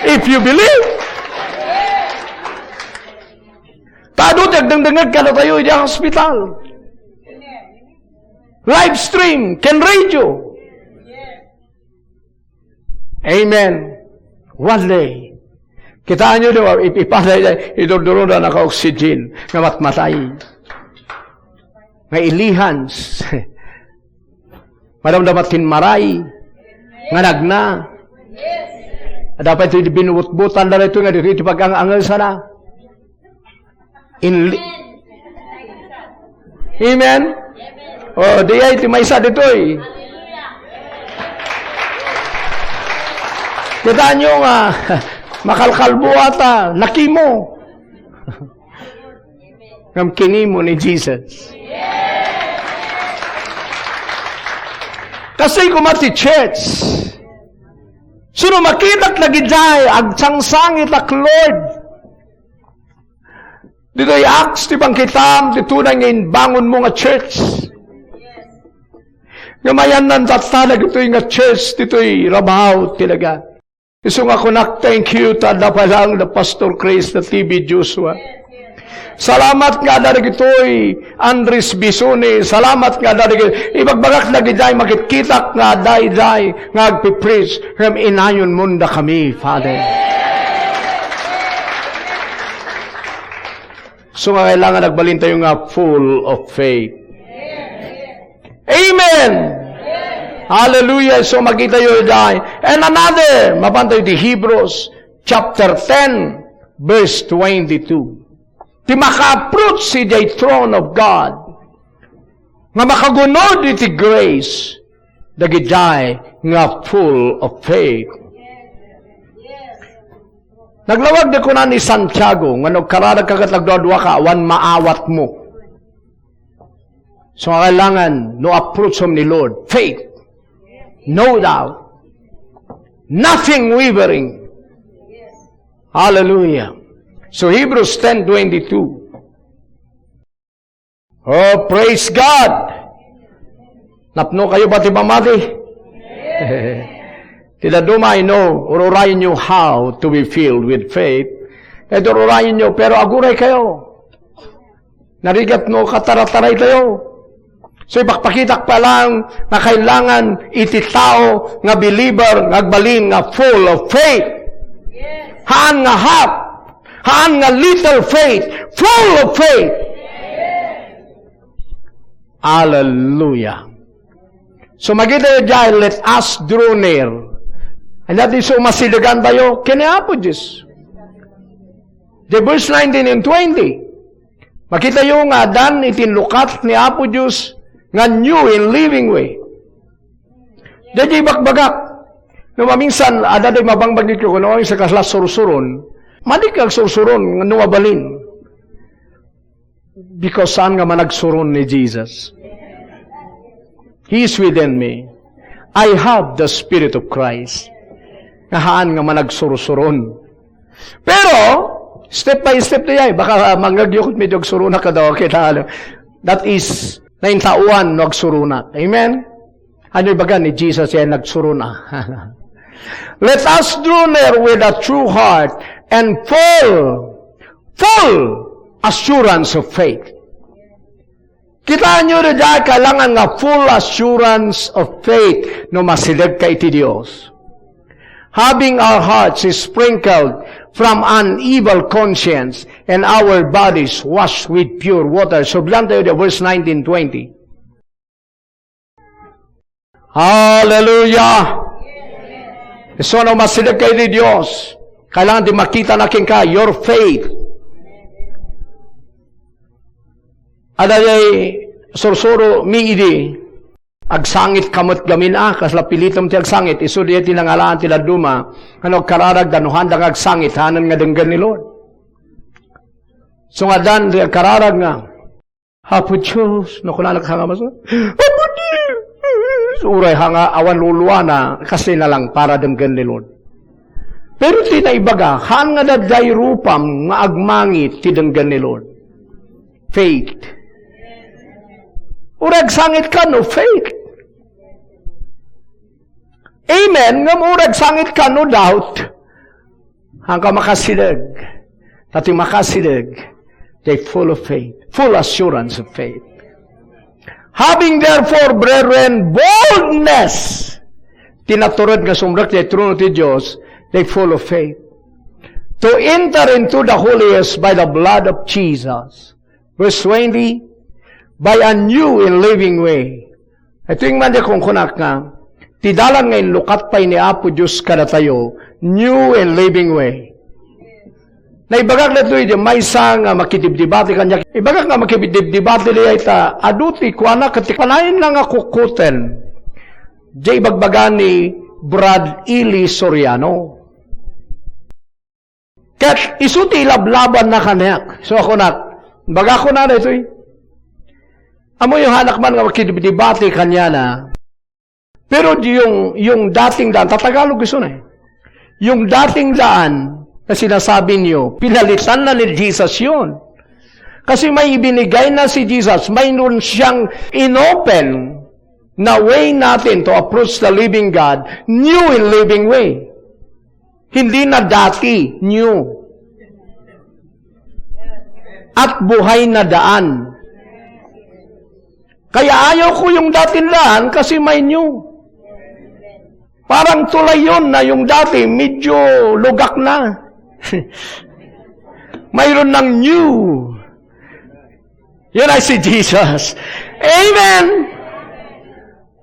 If you believe. Ta adu ti agdengdengngeg kadatayo idiay hospital. Live stream, ken radio. Amen. One day. Kitaenyo, di ba? Ip-, ipada, idurduroda, naka-oxygen, nga matmatay. Nga ilihans. Madamdama tin maray. Nga nagna. Dapat iti binubutbutan da ito nga dito iti pag-ang-angel sana. In li-, Amen? O, diay ti maysa ditoy. Kitaenyo nga, makalkalbo ata, nakimo. Ngem kinimo ni Jesus. Kasi koma ti church. Suno makitak na giday, agsangsangitak, Lord. Ditoy Acts, ti bangkitam, ti tunay nga imbangonmo nga church. Nga mayannan tatta dagitoy nga church, ditoy Rabaw, ti daga. Isu nga kunak, thank you, ta adda pay laeng da Pastor Chris, da T V Joshua. Salamat nga adda dagitoy Andres Bisone. Salamat nga adda dagitoy. Ibagbagak dagiday, makitkitak nga adda iday nga agpipreach. Ngem inayonmon dakami, Father. So nga kailangan agbalin tayo nga full of faith. Amen! Hallelujah! So makita yo iday. And another, mapan tayo di Hebrews chapter ten, verse twenty-two. Ti maka-approach idiay throne of God, nga makagunod iti grace, dagidiay nga full of faith. Naglawag di kuna ni Santiago, nga no agkararagka ket agduaduaka, awan maawatmo. So, nga kailangan, no approach mo ni Lord, faith, no doubt, nothing wavering. Hallelujah. So, Hebrews ten twenty-two. Oh, praise God! Napno kayo ba ti pamati? Ti dadduma, I know, ururayen nyo how to be filled with faith. Ket ururayen nyo, pero aguray kayo. Narigat no katarataray tayo. So, ipakpakitak pa lang nga kailangan iti tao nga believer nga agbalin nga full of faith. Haan nga half. Haan nga little faith. Full of faith. Hallelujah. So, makita yo diay, let us draw near. Ania ti isu masidegan tayo? Ken ni Apo Dios. The verse nineteen and twenty. Makitayo nga adan iti inlukat ni Apo Dios nga new and living way. Daydi bakbagak. No maminsan, adda day mabangbag iti kuno, sa kasla sursuron. Madi ka agsursuron, no mabalin. Because saan nga managsuron ni Jesus? He is within me. I have the Spirit of Christ. Nga haan nga managsursuron. Pero, step by step na yan. Baka, ah, mangagyukot medyo agsuruna ka daw. Kita, ano. That is, naintaoan no agsuruna. Amen? Ano ibaga ni Jesus yan nagsuruna? Let us draw near with a true heart and full, full assurance of faith. Kita nyo rin dahil kailangan nga full assurance of faith no masideg ka iti Dios. Having our hearts sprinkled from an evil conscience and our bodies washed with pure water. Sublan tayo di verse nineteen twenty. Hallelujah! Isu no masideg ka iti Dios, kailangan di makita na kenka, your faith. Adayay sursuro mi idi, agsangit ka met gamin a, kasla pilitem ti agsangit, isu diay ti nangalaan ti dadduma, ano agkararag da no haanda nga agsangit, haanna nga denggen ni Lord. So nga dan, di agkararag nga, Apo Dios, no kunana ka nga maso, Apo Dios, uray ha nga awan luluana, kasi na lang para denggen ni Lord. Pero ti naibaga, haan nga dadday rupam nga agmangit ti denggen ni Lord. Faith. Uray agsangit ka, no faith. Amen. Ngem uray agsangit ka, no doubt. Haanka makasideg. Ta ti makasideg, they full of faith. Full assurance of faith. Having therefore, brethren, boldness, ti natured nga sumrek ti trono ti Dios, they full of faith. To enter into the holiest by the blood of Jesus. Verse twenty, by a new and living way. Ito yung man di kung kunak nga, ti dalan nga inlukat pay ni Apo Dios kadatayo, new and living way. Naibagak ditoy, di maysa nga makidibdibati kaniak. Ibagak nga makidibdibati diay ta, adu ti kuana ket ti panayon na nga kukkuten. Di ibagbaga ni Brad Eli Soriano. Ket isu ti ilablabanna kaniak. So, ako nak, baga ko na daytoy. Amoyo, hanak man nga makidibdibati kaniana. Pero yung, yung dating daan, tatagalog isu na eh. Yung dating daan na sinasabi niyo, pinalitan na ni Jesus yun. Kasi may ibinigay na si Jesus, mayroon siyang inopen na way natin to approach the living God, new and living way. Hindi na dati, new. At buhay na daan. Kaya ayaw ko yung dating daan kasi may new. Parang tulay yun na yung dati, medyo lugak na. Mayroon ng new. Yun ay si Jesus. Amen!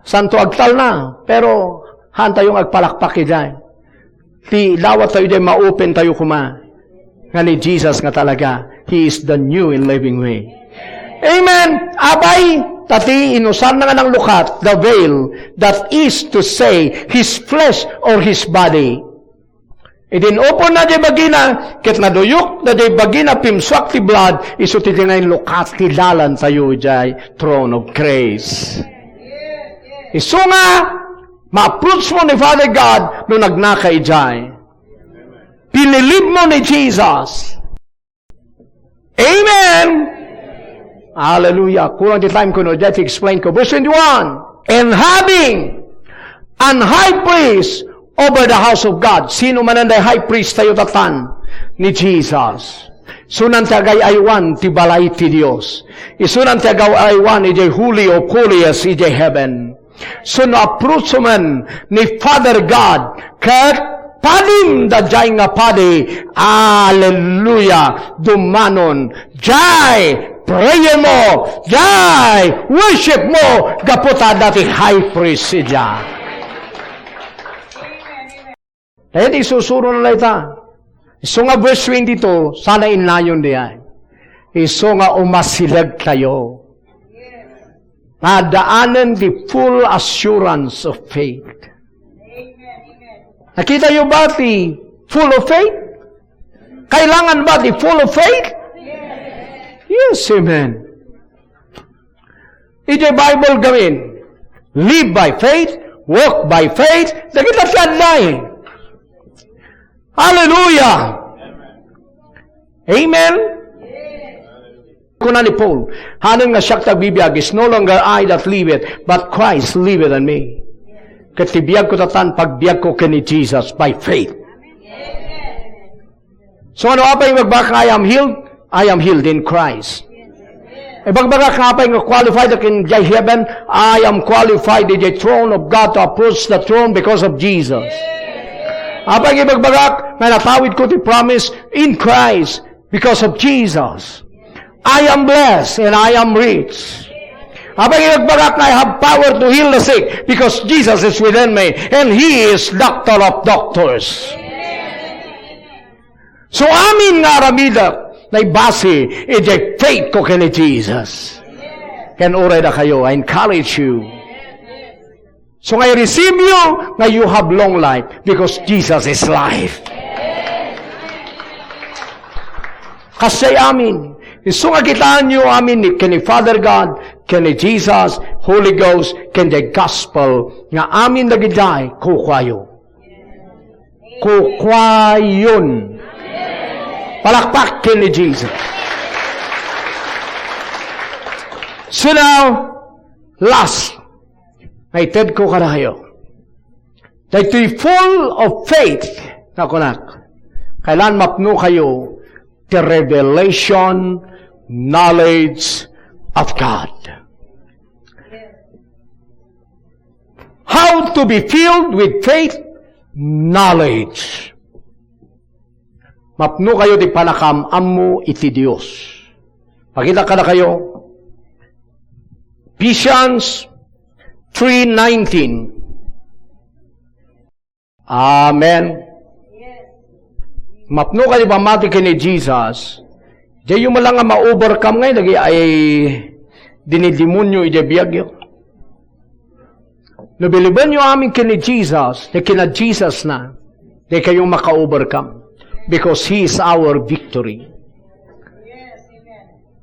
Santo agtal na, pero haan tayo nga agpalakpak idiay. Ti dawat tayo idiay, ma-open tayo kuma. Nga ni Jesus nga talaga, He is the new and living way. Amen! Abay, tati, inusan na nga nanglukat, the veil, that is to say, His flesh or His body. Idin upon na di bagina, ket naduyok na di bagina, pimsuak ti blood, isu ti dinga inlukat ti dalan tayo idiay throne of grace. Isu nga, ma-approach mo ni Father God no nagnaka idiay. Pinilib mo ni Jesus. Amen! Hallelujah. Kulang ti time ko, no? Just explain ko. Verse twenty-one. And having an high priest over the house of God. Sino man ang high priest tayo tatan? Ni Jesus. Isunan ti agay-aywan ti balay ti Dios. Isunan ti agay-aywan ijay Holy of Holies ijay heaven. So, no approach man ni Father God, ket padim daydiay nga padi, hallelujah, dumanon, jay, prayer mo, jay, worship mo, gapu ta adda ti high priest idiay. Dayta ti isursuro na dayta. Isu nga verse twenty-two, sana innayon diay. Isu nga umasilegtayo. Nga daanen ti full assurance of faith. Nakitayo ba ti full of faith? Kailangan ba ti full of faith? Yes, amen. Iti Bible gamin, live by faith, walk by faith, dagita ti adlaen. Hallelujah! Amen? Kuna ni Paul, "Haanna nga siak ti agbibiag, is no longer I that liveth, but Christ liveth in me." Ket ti biagko tatan, pagbiagko ken ni Jesus by faith. So, ano apay ibagbagak nga I am healed? I am healed in Christ. Ibagbagak nga apay nga qualified ken jay heaven? I am qualified in the throne of God to approach the throne because of Jesus. Apay ibagbagak nga natawid ko ti promise in Christ because of Jesus. I am blessed and I am rich. Apay ibagbagak nga I have power to heal the sick because Jesus is within me and He is doctor of doctors. So, amin nga aramidek, naibase iti faith ko ken ni Jesus. Ken uray dakayo, I encourage you. So, nga i-receive you, nga you have long life because Jesus is life. Kasjay amin. Isu nga kitaenyo amin ni, ken ni Father God, ken ni Jesus, Holy Ghost, ken the gospel, nga amin dagiti kukuayo. Kukuayon. Palakpak ken ni Jesus. So now, last, nga itedko kadakayo. Daytoy full of faith, nga kunak, kailan mapno kayo ti revelation, knowledge of God. How to be filled with faith, knowledge. Mapno kayo ti panakam-ammo iti Dios. Pakita kadakayo, Ephesians three nineteen. Amen. Mapno kayo pammati ken ni Jesus, diyo man lang nga ma-overcome ngay dagiti dinidemonyo iti biagyo. No believe-enyo amin ken ni Jesus, ti kina Jesus na, dikayo maka-overcome. Because He is our victory.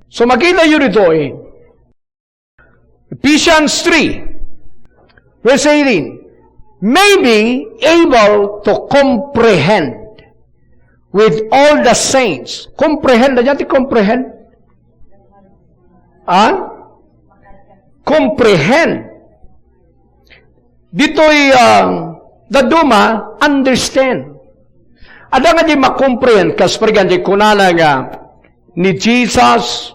So, makitayo ditoy, Ephesians three, verse eighteen, "May be able to comprehend with all the saints." Comprehend, ania ti comprehend? Ah? Comprehend. Ditoy, ah, dadduma, understand. Adda nga di makomprehend, kas, for example, kunana nga, ni Jesus,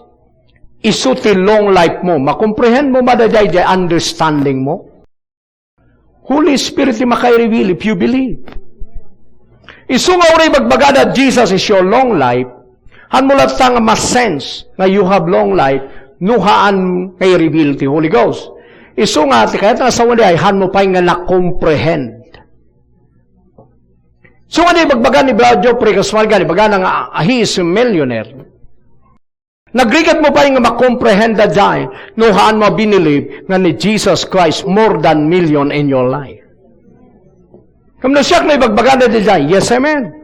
isu ti long life mo. Makomprehend mo ba daydiay, di understanding mo? Holy Spirit ti maka-reveal if you believe. Isu nga uray ibagbagada Jesus is your long life, han mo latta nga ma-sense nga you have long life, no haan nga i-reveal ti Holy Ghost. Isu nga, ti kayat nga asawa di ay, han mo pay nga na-comprehend. So, nga di ibagbaga ni Brother Geoffrey Casmalgan, ibagana nga, ah, he is a millionaire. Nagrigat mo pay nga makomprehend daydiay, no haan mo binilib nga ni Jesus Christ more than million in your life. Ngem no siak no ibagbagana daydiay, yes, amen.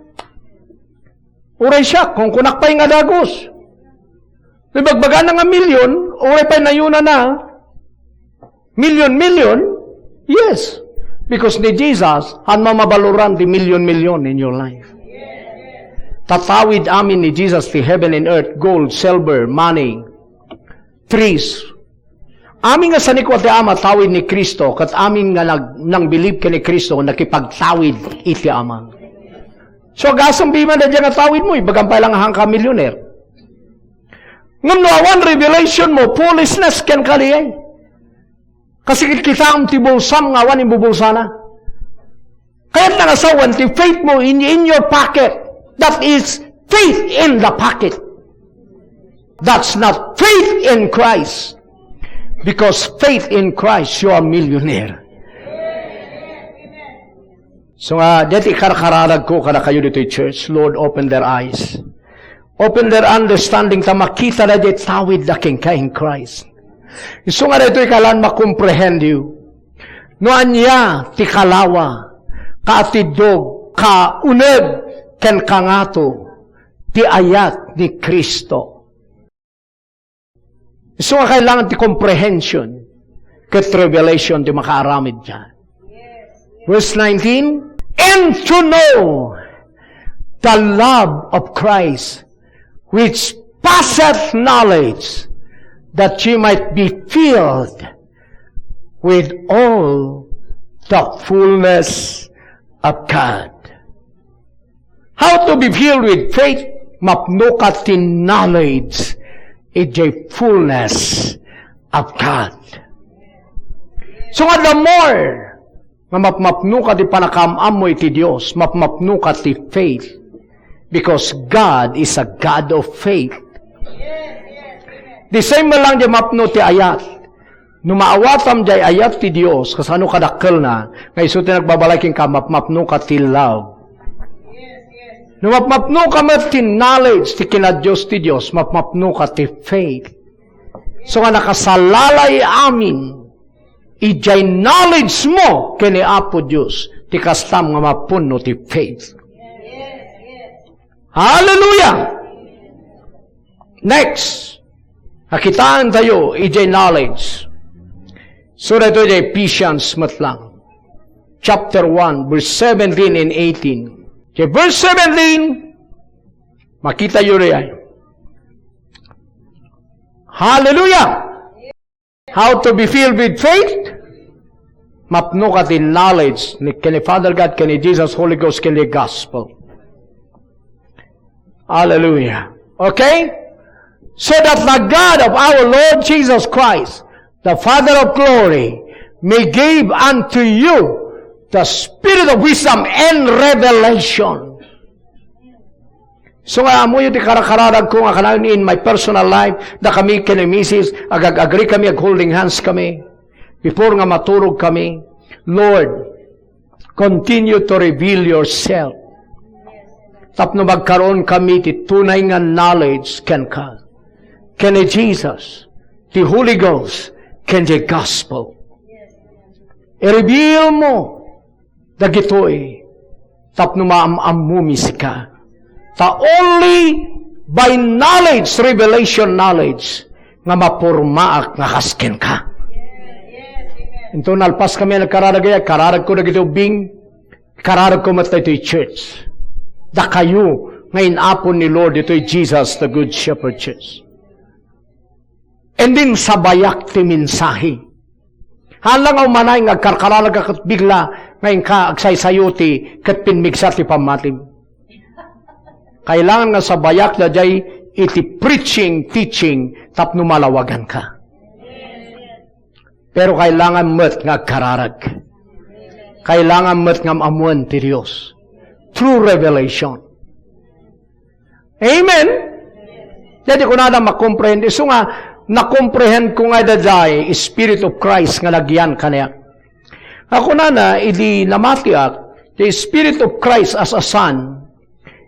Uray siak, kung kunak pay nga dagus. No ibagbagana nga million, uray pay nayuna na. Million, million? Yes. Because ni Jesus, han mo mabaloran ti million, million in your life. Tatawid amin ni Jesus ti heaven and earth, gold, silver, money, trees. Amin nga sanikua ti Ama, tawid ni Cristo, ket amin nga nag-, nangbilib ken ni Cristo, nakipagtawid iti Ama. So, agasem biman daydiay nga tawid mo, ibagam pay lang hanka millionaire. Ngem no awan revelation mo, foolishness kenka diay. Kasi kitaem ti bulsam nga awan imbubulsana. Kayat nga sawen ti faith mo in, in your pocket. That is faith in the pocket. That's not faith in Christ. Because faith in Christ, you are millionaire. So nga, dayta ikarkararagko kadakayo ditoy church, Lord, open their eyes. Open their understanding ta makita dayta tawid da kenka in Christ. Isu nga daytoy kailangan makomprehend you. No ania ti kalawa, kaatiddog, kauneg, ken kangato ti ayat ni Cristo. Isu nga kailangan ti comprehension ket revelation ti makaaramid diay. Verse nineteen, "And to know the love of Christ, which passeth knowledge, that ye might be filled with all the fullness of God." How to be filled with faith? Mapnoka ti knowledge iti fullness of God. So nga, the more nga mapmapnoka ti panakaam-ammo iti Dios, mapmapnoka ti faith. Because God is a God of faith. The same man lang di mapno ti ayat. No maawatam jay ayat ti Dios, kasano kadakkelna, nga isu ti nagbabalay kenka, mapmapnoka ti love. No mapmapnoka met ti knowledge ti kinadios ti Dios, mapmapnoka ti faith. So nga nakasalalay amin, ijay knowledge mo ken ni Apo Dios, ti kastam nga mapunno ti faith. Hallelujah! Next, nakitaentayo ijay knowledge. So, daytoy ijay Ephesians met lang. Chapter one, verse seventeen and eighteen. Ijay verse seventeen, makitayo diay. Hallelujah! How to be filled with faith? Mapnoka ti knowledge ni, ken ni Father God, ken ni Jesus, Holy Ghost, ken ni Gospel. Hallelujah. Okay? So that the God of our Lord Jesus Christ, the Father of glory, may give unto you the spirit of wisdom and revelation. So nga, ammoyo ti karakararagko nga kanayon in my personal life, dakami ken ni misis, agag-agree kami, ag-holding hands kami, before nga maturog kami, Lord, continue to reveal yourself. Tapno magkaroon kami ti tunay nga knowledge kenka, ken ni Jesus, ti Holy Ghost, ken ti Gospel. I-reveal mo dagitoy tapno maam-ammomi sika. Ta only by knowledge, revelation knowledge, nga mapormaak nga kas kenka. Inton nalpas kami a nagkararag, kararagko dagiti ubbing, kararagko met daytoy church. Dakayo nga inapon ni Lord ditoy Jesus, the Good Shepherd Church. And then, sabayak ti mensahe. Haan lang a umanay nga agkarkararagka ket bigla nga inka agsaysayo ti ket pimmigsa ti pammatim. Kailangan nga sabayak daydiay iti preaching, teaching, tapno malawaganka. Pero kailangan met nga agkararag. Kailangan met nga am-ammoen ti Dios. Through revelation. Amen? Daydi kunada makomprehend. Isu nga, nakomprehend ko nga daydiay Spirit of Christ nga nagyan kaniak. Kunana, idi namatiak, the Spirit of Christ as a Son,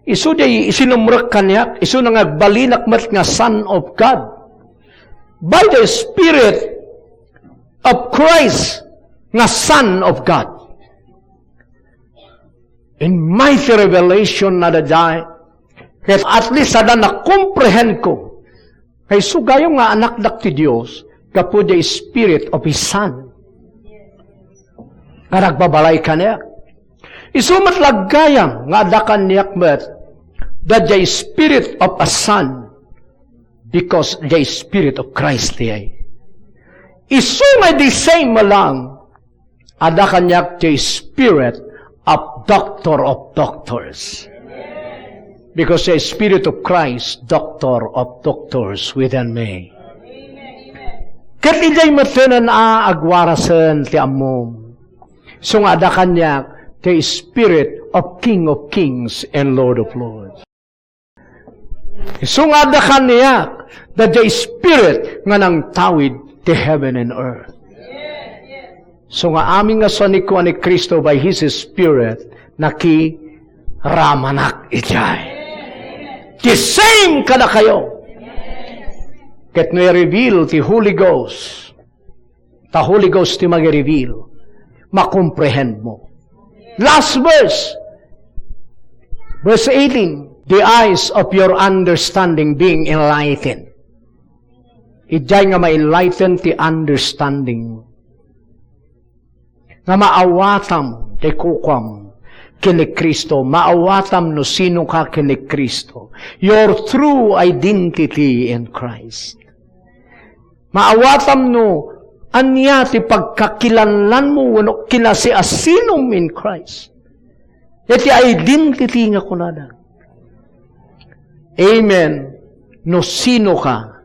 isu diay isinumrek kaniak, isu nga agbalinak met nga Son of God. By the Spirit of Christ nga Son of God. In mighty revelation na daydiay. Ket at least, sada nakomprehend ko, nga isu gayam nga anakdak ti Dios, gapu diay Spirit of His Son. Nga nagbabalay kaniak. Isu met la gayam nga adda kaniak met, daydiay Spirit of a Son, because the Spirit of Christ diay. Isu nga the same lang, adda kaniak ti Spirit of Doctor of Doctors. Because the Spirit of Christ, Doctor of Doctors within me. Ket idiay metten a agwarasen ti ammom. Isu nga adda kaniak ti Spirit of King of Kings and Lord of Lords. Isu nga adda kaniak, daydiay Spirit nga nangtawid ti heaven and earth. Isu nga amin nga sanikua ni Cristo by His Spirit, nakiramanak idiay. The same kadakayo. Ket no i-reveal ti Holy Ghost, ta Holy Ghost ti magi-reveal, makomprehend mo. Last verse. Verse eighteen, "The eyes of your understanding being enlightened." Idiay nga ma-enlighten ti understanding mo. Nga maawatam ti kukuam ken ni Cristo, maawatam no sino ka ken ni Cristo. Your true identity in Christ. Maawatam no ania ti pagkakilanlanmo wenno kinasiasinom in Christ. Iti identity nga kunada. Amen. No sino ka,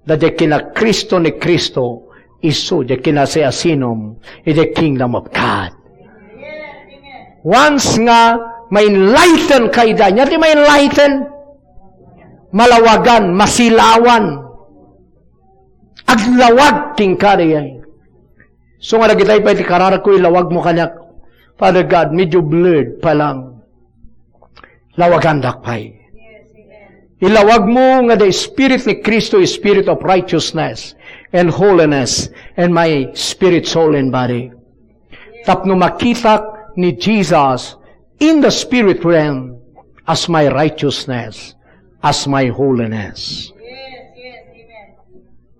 daydiay kina Cristo ni Cristo, isu diay kinasiasinom iti kingdom of God. Once nga ma-enlighten ka ida, ania ti ma-enlighten? Malawagan, masilawan. Aglawag kenka diay. So nga dagitay pay ti kararagko, ilawagmo kaniak, "Father God, medyo blurred pa lang." Lawagandak pay. Ilawagmo nga the Spirit ni Cristo is Spirit of righteousness and holiness and my spirit, soul, and body. Tapno makitak ni Jesus in the spirit realm as my righteousness, as my holiness.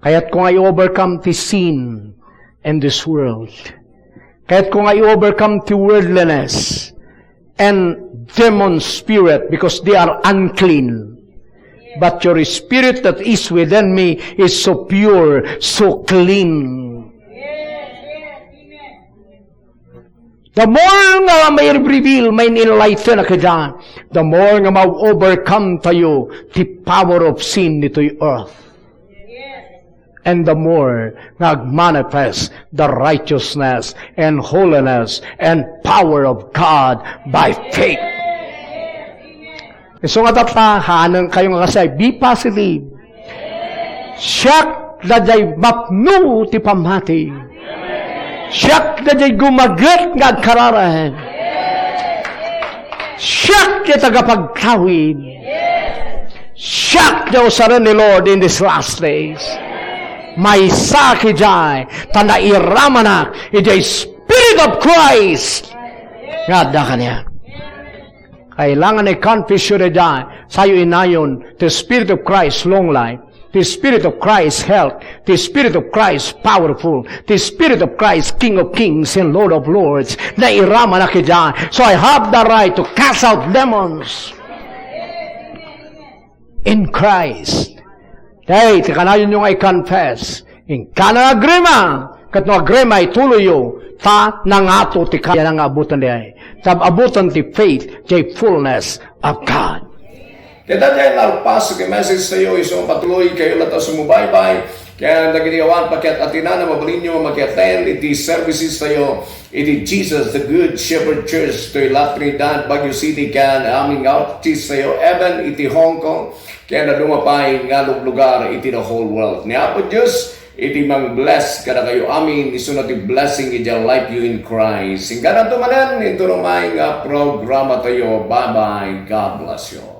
Kayatko nga i-overcome ti sin in this world. Kayatko nga i-overcome ti worldliness and demon spirit because they are unclean. But your spirit that is within me is so pure, so clean. The more nga ma-reveal, ma-enlighten a kida, the more nga ma-overcome tayo ti power of sin ditoy earth. And the more nga agmanifest the righteousness and holiness and power of God by faith. Isu nga tatta, haneng kayo nga kasay, be positive. Siak daydiay mapno ti pammati. Siak daydiay gumaget nga agkararag. Siak ti tagapagtawid. Siak ti usaren ni Lord in these last days. Maysa idiay, ta nairamanak idiay Spirit of Christ nga adda kaniak. Kailangan i-confess yo daydiay, sayo inayon, the Spirit of Christ, long life. The Spirit of Christ, health. The Spirit of Christ, powerful. The Spirit of Christ, King of Kings and Lord of Lords. Nairamanak idiay. So I have the right to cast out demons in Christ. Hey, ti kanayon yo nga i-confess. Inkana nga agrema, ket no agrema, ituloy yo, ta nangato ti kayana nga abutan diay. Ta abutan ti faith, ti fullness of God. Ket daydiay nalpaso ti message tayo, isu nga patuloy kayo latta sumubaybay. Ken dagiti awan pakiat-atinana, mabalinyo nga makiattend iti services tayo iti Jesus the Good Shepherd Church, toy La Trinidad, Baguio City, ken amin nga outreach tayo, even iti Hong Kong, ken dadduma pay nga luglugar iti the whole world. Ni Apo Dios iti mang-bless kadakayo amin, isuna ti blessing iti life you in Christ. Inkananto manen, inton umay nga programa tayo. Bye-bye. God bless you.